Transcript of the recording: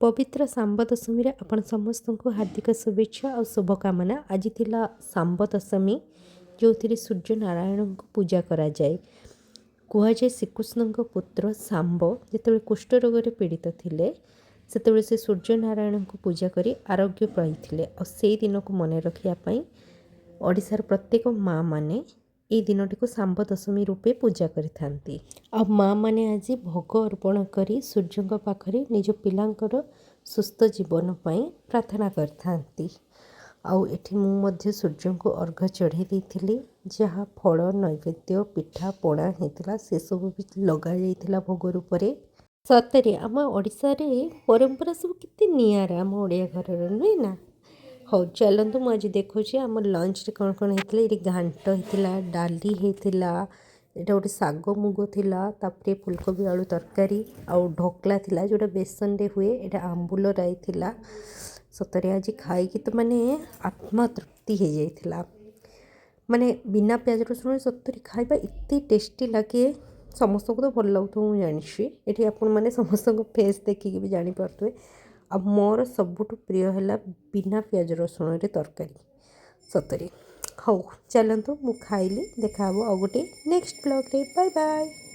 ପବିତ୍ର ଶାମ୍ବ ଦଶମୀରେ ଆପଣ ସମସ୍ତଙ୍କୁ ହାର୍ଦ୍ଦିକ ଶୁଭେଚ୍ଛା ଆଉ ଶୁଭକାମନା। ଆଜି ଥିଲା ଶାମ୍ବ ଦଶମୀ, ଯେଉଁଥିରେ ସୂର୍ଯ୍ୟ ନାରାୟଣଙ୍କୁ ପୂଜା କରାଯାଏ। କୁହାଯାଏ, ଶ୍ରୀକୃଷ୍ଣଙ୍କ ପୁତ୍ର ଶାମ୍ବ ଯେତେବେଳେ କୁଷ୍ଠ ରୋଗରେ ପୀଡ଼ିତ ଥିଲେ, ସେତେବେଳେ ସେ ସୂର୍ଯ୍ୟ ନାରାୟଣଙ୍କୁ ପୂଜା କରି ଆରୋଗ୍ୟ ପାଇଥିଲେ। ଆଉ ସେଇ ଦିନକୁ ମନେ ରଖିବା ପାଇଁ ଓଡ଼ିଶାର ପ୍ରତ୍ୟେକ ମା ମାନେ ଏଇ ଦିନଟିକୁ ଶାମ୍ବ ଦଶମୀ ରୂପେ ପୂଜା କରିଥାନ୍ତି। ଆଉ ମା ମାନେ ଆଜି ଭୋଗ ଅର୍ପଣ କରି ସୂର୍ଯ୍ୟଙ୍କ ପାଖରେ ନିଜ ପିଲାଙ୍କର ସୁସ୍ଥ ଜୀବନ ପାଇଁ ପ୍ରାର୍ଥନା କରିଥାନ୍ତି। ଆଉ ଏଠି ମୁଁ ମଧ୍ୟ ସୂର୍ଯ୍ୟଙ୍କୁ ଅର୍ଘ ଚଢ଼େଇ ଦେଇଥିଲି। ଯାହା ଫଳ, ନୈବେଦ୍ୟ, ପିଠା ପଣା ହେଇଥିଲା, ସେସବୁ ବି ଲଗାଯାଇଥିଲା ଭୋଗ ରୂପରେ। ସତରେ ଆମ ଓଡ଼ିଶାରେ ପରମ୍ପରା ସବୁ କେତେ ନିଆରା ଆମ ଓଡ଼ିଆ ଘରର, ନୁହେଁ ନା? ହଉ ଚାଲନ୍ତୁ, ମୁଁ ଆଜି ଦେଖାଉଛି ଆମ ଲଞ୍ଚରେ କ'ଣ କ'ଣ ହେଇଥିଲା। ଏଇଠି ଘାଣ୍ଟ ହେଇଥିଲା, ଡାଲି ହେଇଥିଲା, ଏଇଟା ଗୋଟେ ଶାଗ ମୁଗ ଥିଲା, ତାପରେ ଫୁଲକୋବି ଆଳୁ ତରକାରୀ ଆଉ ଢୋକଲା ଥିଲା, ଯେଉଁଟା ବେସନରେ ହୁଏ। ଏଇଟା ଆମ୍ବୁଲ ରାଇ ଥିଲା। ସତରେ ଆଜି ଖାଇକି ତ ମାନେ ଆତ୍ମା ତୃପ୍ତି ହେଇଯାଇଥିଲା। ମାନେ ବିନା ପିଆଜ ରସୁଣ ସତରେ ଖାଇବା ଏତେ ଟେଷ୍ଟି ଲାଗେ। ସମସ୍ତଙ୍କୁ ତ ଭଲ ଲାଗୁଥିବ, ମୁଁ ଜାଣିଛି। ଏଠି ଆପଣମାନେ ସମସ୍ତଙ୍କ ଫେସ୍ ଦେଖିକି ବି ଜାଣିପାରୁଥିବେ। ଆଉ ମୋର ସବୁଠୁ ପ୍ରିୟ ହେଲା ବିନା ପିଆଜ ରସୁଣରେ ତରକାରୀ, ସତରେ। ହଉ ଚାଲନ୍ତୁ, ମୁଁ ଖାଇଲି। ଦେଖାହେବ ଆଉ ଗୋଟେ ନେକ୍ସଟ ବ୍ଲଗ୍ରେ। Bye bye.